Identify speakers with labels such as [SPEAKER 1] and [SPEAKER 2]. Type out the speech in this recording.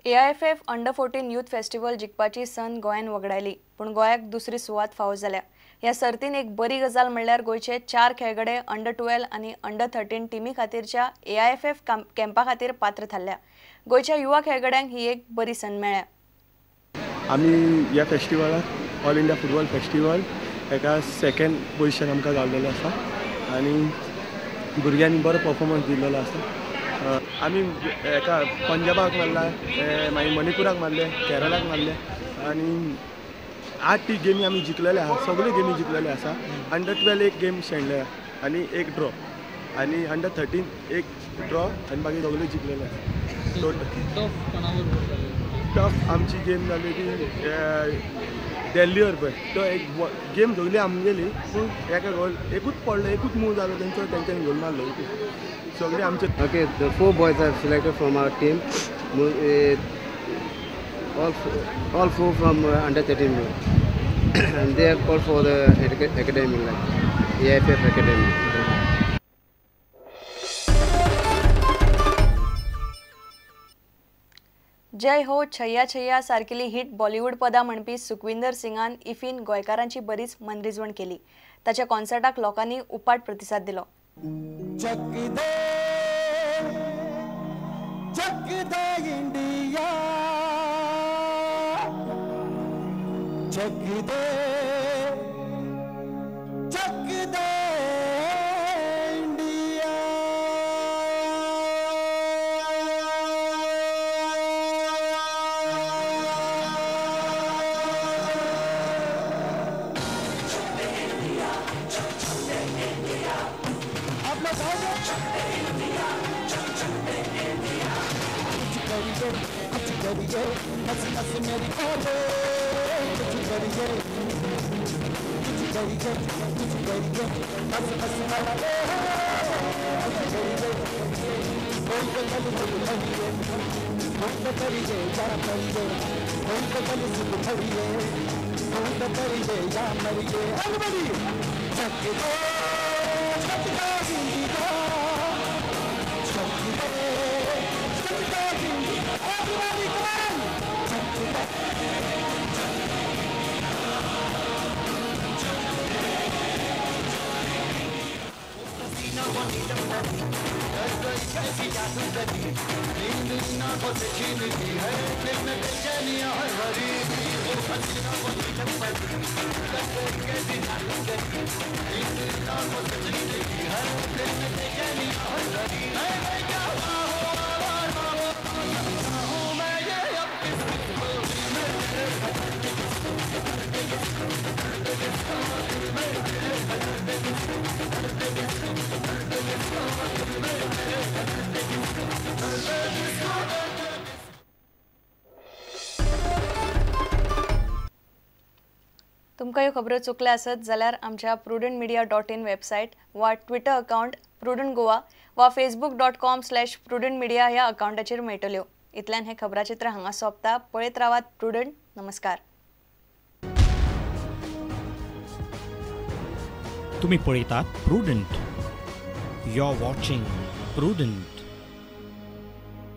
[SPEAKER 1] AIFF under 14 youth festival जिखपाची संद गोंयान वगडायली, पूण गोंयाक दुसरी सुवात फावो जाल्या. ह्या सर्तीन एक बरी गजाल म्हणल्यार गोंयचे 4 खेळगडे अंडर 12 आनी अंडर 13 टिमी खातीरच्या AIFF कॅम्पा खातीर पात्र थारल्या. गोंयच्या युवा खेळगड्यांक ही एक बरी संद मेळ्ळ्या.
[SPEAKER 2] आमी ह्या फेस्टिवलाक ऑल इंडिया फुटबॉल फेस्टिवल एका सेकेंड पोजिशन आमकां गावलेलें आसा आनी भुरग्यांनी बरो परफॉर्मन्स दिल्लो आसा. आमी एका पंजाबाक मारला, मागीर मणिपुराक मारले, केरळाक मारले आनी 8 गेमी आमी जिखलेले आसा, सगळ्यो गेमी जिखलेले आसा. अंडर 12 एक गेम शेणले आनी एक ड्रॉ आनी अंडर 13 एक ड्रॉ आनी बाकी सगळ्यो जिखलेले आसा. टोटल टफ आमची गेम जाली ती दिल्लीवर पळय, तो एक गेम सगळी आमगेली, पूण एका गोल एकूच पडलो, एकूच मूव जालो तेंचो, तेंच्यांनी गोल मारलो सगळे आमचे.
[SPEAKER 3] Okay, the 4 boys are selected from our team, all 4 from under 13 and they are called for the academy, like AIFF academy.
[SPEAKER 1] जय हो छैया छैया सारकेली हिट बॉलिवूड पदां म्हणपी सुखविंदर सिंगान इफीन गोंयकारांची बरीच मनरिजवण केली. ताच्या कॉन्सर्टाक लोकांनी उपाट प्रतिसाद दिलो.
[SPEAKER 4] चक दे इंडिया, चक दे, चक दे इंडिया. आप लोग आओगे कुछ करिए, नस नस मेरी खोले, कुछ करिए, कुछ करिए, कुछ करिए, नस नस मेरा कुछ करिए, कोई तो गल सुख भरिए, कोई तो करिए या मरिए, कोई तो गल सुख भरिए, कोई तो करिए या मरिए. एवरीबॉडी चक दे, चक दे इंडिया, चक दे, चक दे इंडिया. Everybody come on!
[SPEAKER 1] तुमकां ह्यो खबरो चुकल्या आसत जाल्यार आमच्या prudentmedia.in website वा ट्विटर अकाउंट प्रुडंट गोवा वा facebook.com/prudentmedia ह्या अकाउंटाचेर मेळटल्यो. इतल्यान हें खबराचित्र हांगा सोंपता. पळयत रावात प्रुडंट. नमस्कार.
[SPEAKER 5] तुम्ही पळयतात Prudent. You are watching Prudent.